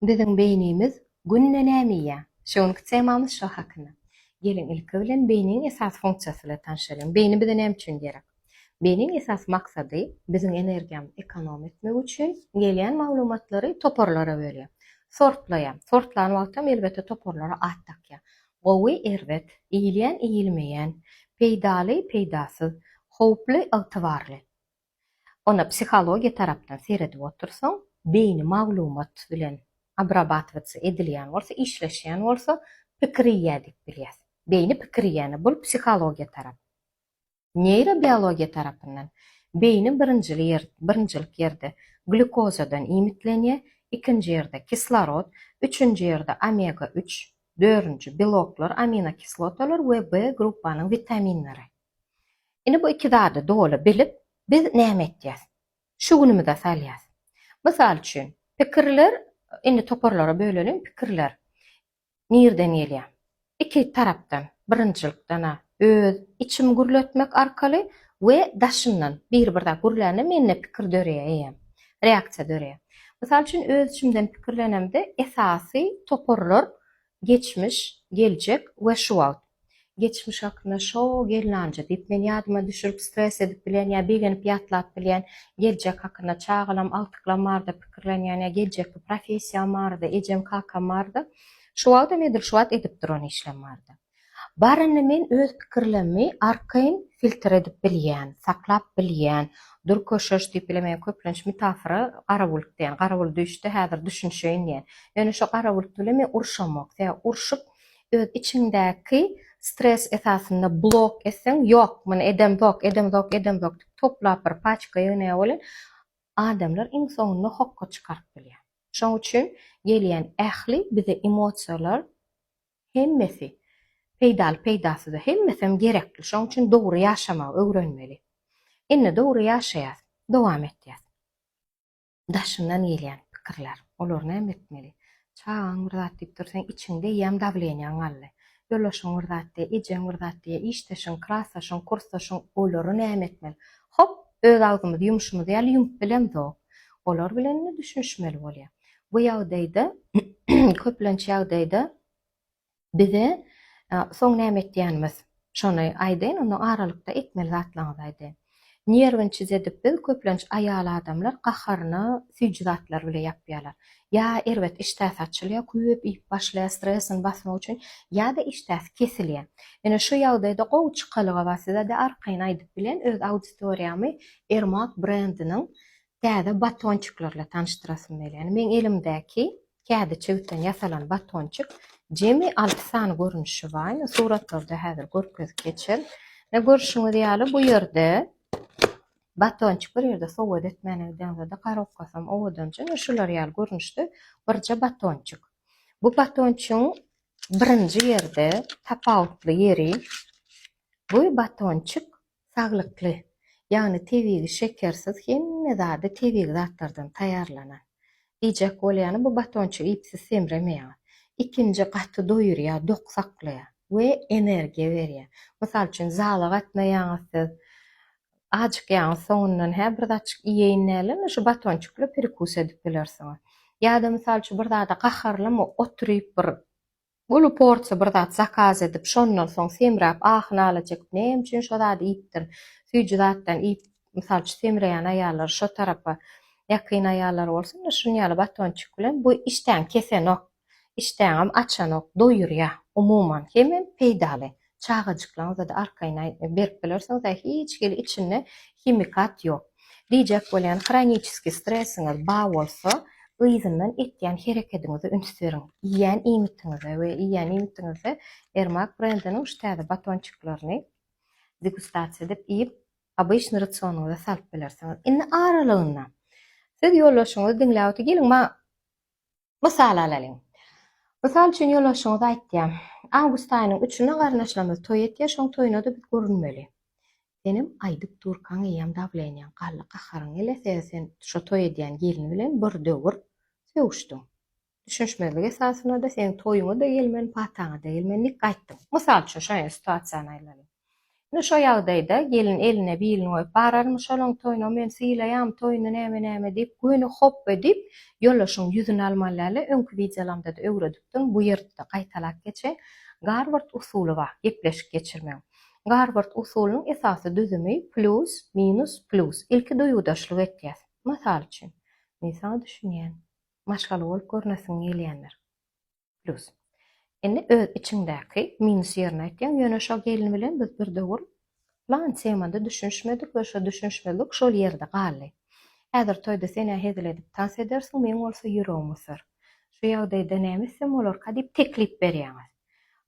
Biziň beýnimiz günde näme iýýär? Şu günki temamyz şo hakynda. Geliň ilki bilen beýniň esasy funksiýasy bilen tanşalyň. Beýni bize näme üçin gerek? Beýniň esasy maksady biziň energiýamyzy ekonom etmek üçin gelýän maglumatlary toparlara bölýär. Sortlaýar. Sortlan wagtam elbetde toparlara at dakýar. Gowy, erbet, iýilýän, iýilmeýän, peýdaly, peýdasyz, howply, ygtybarly. Onda psihologiýa tarapdan seredip otursaň, beýni maglumat bilen obrabatywatsa edilýän bolsa, işleşýän bolsa, pikir iýýär diýip bilýäs. Beýni pikir iýýäni, bul psihologiýa tarap. Neýrobiologiýa tarapyndan beýni birinjili ýer, birinjilik ýerde glýukozadan iýmitlenýär, ikinji ýerde kislorod, üçünji ýerde omega üç, dördünji beloklar, aminokislotalar we B gruppanyň witaminleri. Indi bu iki zady doly bilip, biz näme etýäs? Şu günümize salýas. Mysal üçin, pikirler, indi toparlara böleliň, pikirler nirden gelýär? Iki tarapdan, birinjilikden-ä öz içimi gürletmek arkaly we daşyndan biri bir zat gürlände mende pikir döreýär eýýäm, reaksiýa döreýär. Mysal üçin, öz içimden pikirlenemde esasy toparlar Geçmiş, geljek we şu wagt. Geçmiş hakynda şo gelnanja diýip men ýadyma düşürip stres edip bilýän ýa begenip ýatlap bilýän, geljek hakynda çagalam agtyklam barada pikirlenýän ýa geljekki professiýam barada, ejem kakam barada. Şu wagtam edil şu wagt edip duran işlem barada. Baryny men öz pikirlerimi arkaýyn filtr edip bilýän, saklap bilýän, dur köşeş diýip bile men köplenç metafora gara bulut diýen, gara bulut düýşde häzir düşünişeýin diýen. Ýöne şo gara bulut bilen men urşamok. Sebäbi urşup öz içiňdäki stres esasynda blok etseň, ýok, muny edemzok, edemzok, edemzok diýip toplap bir paçka ýygnaýar welin, adamlar iň soňunda hokga çykaryp bilýär. Şoň üçin gelýän ähli bize emosiýalar Hemmesi peýdaly peýdasyzy hemmesem gerekli şoň üçin dogry ýaşamagy öwrenmeli. Indi dogry ýaşaýas dowam etýäs. Daşyndan gelýän pikirler olary näme etmeli? Çagaň bir zat diýip dur seň içiňde eýýäm dawleniýaň galdy. Ýoldaşyň bir zat diýýär, ejeň bir zat diýýär, işdeşiň, klasdaşyň, kursdaşyň olary näme etmeli? Hop öz agzymyzy ýumşumyz ýaly ýumup bilemzok. Olar bilen düşünişmeli bolýar. Bu ýagdaýda köplenç ýagdaýda bize soň näme etýänimiz şony aýdaýyn, onda aralykda etmeli zatlaryňyzy aýdaýyn. Nerwinçiz edip biz köplenç aýal adamlar gaharyna süýji zatlar bile ýapýarlar. Ýa erbet işdäsi açylýar, köp iýip başlaýar stresini basmak üçin, ýa-da işdäsi kesilýär. Ine şu ýagdaýda gowy çykalga bar size-de arkaýyn aýdyp bilen öz auditoriýamy Ermak brendiniň Täze batonçikler bilen tanyşdyrasym gelýär. Meň elimdäki kädi çigitden ýasalan batonçik jemi alty sany görnüşi bar. Ine suratlarda häzir görkezip geçerin. Ine görşüňiz ýaly bu ýerde batonçik bir ýerde sowgat etmäne gideňizde garokasam owadanja. Ine şular ýaly görnüşde birje batonçik. Bu batonçigiň birinji ýerde tapawutly ýeri bu batonçik Saglykly, ýagny tebigy şekersiz hemme zady tebigy zatlardan taýýarlanan. Diýjek bolýany bu batonçygy iýip siz semremeýäňiz. Ikinji gaty doýurýar, dok saklaýar we energiýa berýär. Mysal üçin zala gatnaýaňyz siz, ajykýaňyz soňundan hä bir zatjyk iýeýin dälemi şu batonçyk bilen perekus edip bilersiňiz. Ýa-da mysal üçin bir zada gaharlymy oturyp bir Uly porsiýa bir zat zakaz edip, şondan soň semräp, ahy-nala çekip, näme üçin şo zady iýipdirin, süýji zatdan iýip, mysal üçin, semreýän aýallar şo tarapa ýakyn aýallar bolsa, ine, şuny ýaly batonçik bilen bu işdäňi kesenok, işdäňem açanok, doýurýar, umuman, hemem peýdaly. Çagajyklaryňyza-da arkaýyn berip bilersiňiz, hiç hili içinde himikat ýok. Diýjek bolýan hroniçeskiý stresiňiz bar bolsa, yzyndan etýän herekediňize üns beriň. Iýýän iýmitiňize we iýýän iýmitiňizde Ermak brendiniň şu täze batonçiklaryny degustasiýa edip iýip, obyçnyý rasionyňyza salyp bilersiňiz. Indi aralygynda siz ýoldaşyňyzy diňläp otyr, geliň maňa Mysal alalyň. Mysal üçin ýoldaşyňyz aýtýar, Awgust aýynyň üçünde garyndaşlarymyz toý etýär, şoň toýuna-da biz görünmeli. Senem aýdyp durkaň eýýäm dawleniýaň galdy, gaharyň gelýär, sebäbi sen şo toý edýän gelin bilen bir döwür sögüşdiň. Düşünişmezlik esasynda-da seň toýuňa-da gelmen, pataňa-da gelmen diýip gaýtdyň. Mysal üçin şoňa situasiýany aýlalyň. Indi şo ýagdaýda gelin eline bilini goýup bararmy şolaň toýuna men sylaýam toýuny näme näme diýip göni hopba diýip ýoldaşyň ýüzüni almaly dälde öňki wideolamda-da öwredipdim bu ýerde-de gaýtalap geçeýin Garward usuly bar gepleşik geçirmegiň. Garward usulynyň esasy düzümi plýus, minus, plýus. Ilki duýgudaşlyk etýäs. Mysal üçin, men saňa düşünýän. Maşgala bolup görnesiň gelýändir. Plýus. Indi öz içiňdäki minus ýerini aýtýaň, ýöne şo gelin bilen biz bir döwür plan temada düşünişmedik we şo düşünişmezlik şol ýerde galdy. Häzir toýda sen-ä hezil edip tans edersiň, meň bolsa ýüregim gysyr. Şu ýagdaýda näme etsem bolarka diýip teklip berýäňiz.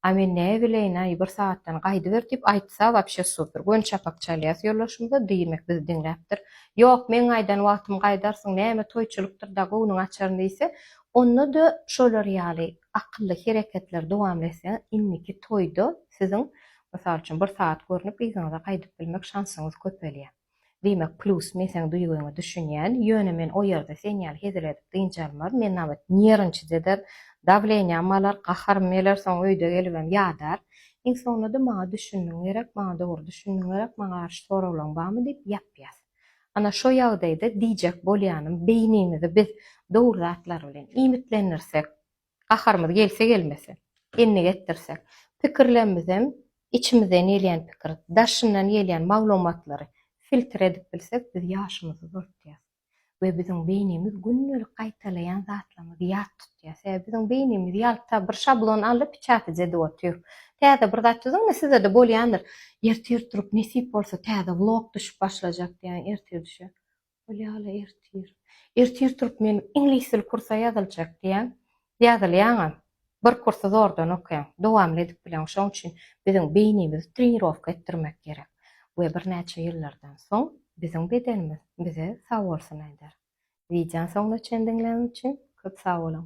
A men näbileýin-aý, bir sagatdan gaýdyber diýip aýtsa wapşe super. Göni çapak çalýas ýoldaşymyza, diýmek bizi diňläpdir. Ýok, meň aýdan wagtym gaýdarsyň, näme toýçulykdyr-da, göwnüňi açaryn diýse, onda-da şolar ýaly akylly hereketleri dowamly etseňiz, indiki toýda siziň, mysal üçin, bir sagat görnüp yzyňyza gaýdyp bilmek şansyňyz köpelýär. Diýmek plýus men seň duýgyňa düşünýän, ýöne men o ýerde sen ýaly hezil edip dynç almaryn, men nabet nerwnçit eder, dawleniýam alar, gaharym geler, soň öýde gelibem ýadar. Iň soňunda-da maňa düşündiň gerek, maňa dogry düşündiň gerek, maňa garşy soraglaň barmy diýip ýapýas. Ana şo ýagdaýda diýjek bolýanym beýnimizi biz dogry zatlar bilen iýmitlendirsek, Gaharymyz gelse gelmese, endik etdirsek, pikirlerimizem içimizden gelýän pikir, daşyndan gelýän maglumatlary filtr edip bilsek, biz ýaşymyzy uzaltýarys. We biziň beýnimiz gündelik gaýtalaýan zatlarymyzy ýat tutýar. Sebäbi biziň beýnimiz ýalta, bir şablon aldy, piçatyja edip otyr. Täze bir zat düzüň, indi size-de bolýandyr. Ertir turup, nesip bolsa täze wlog düşüp başlajak diýýän, ertir düşer. Bolýala ertir. Ertir turup men iňlis dili kursa ýazyljak diýýäň. Ýazylýaňam. Bir kursy zordan okaýaň. Dowamly edip bileň. Şoň üçin biziň beýnimizi trenirowka etdirmek gerek. We birnäçe ýyllardan soň biziň bedenimiz bize sag bolsun aýdar. Wideony soňuna çenli diňläniň üçin köp sag boluň.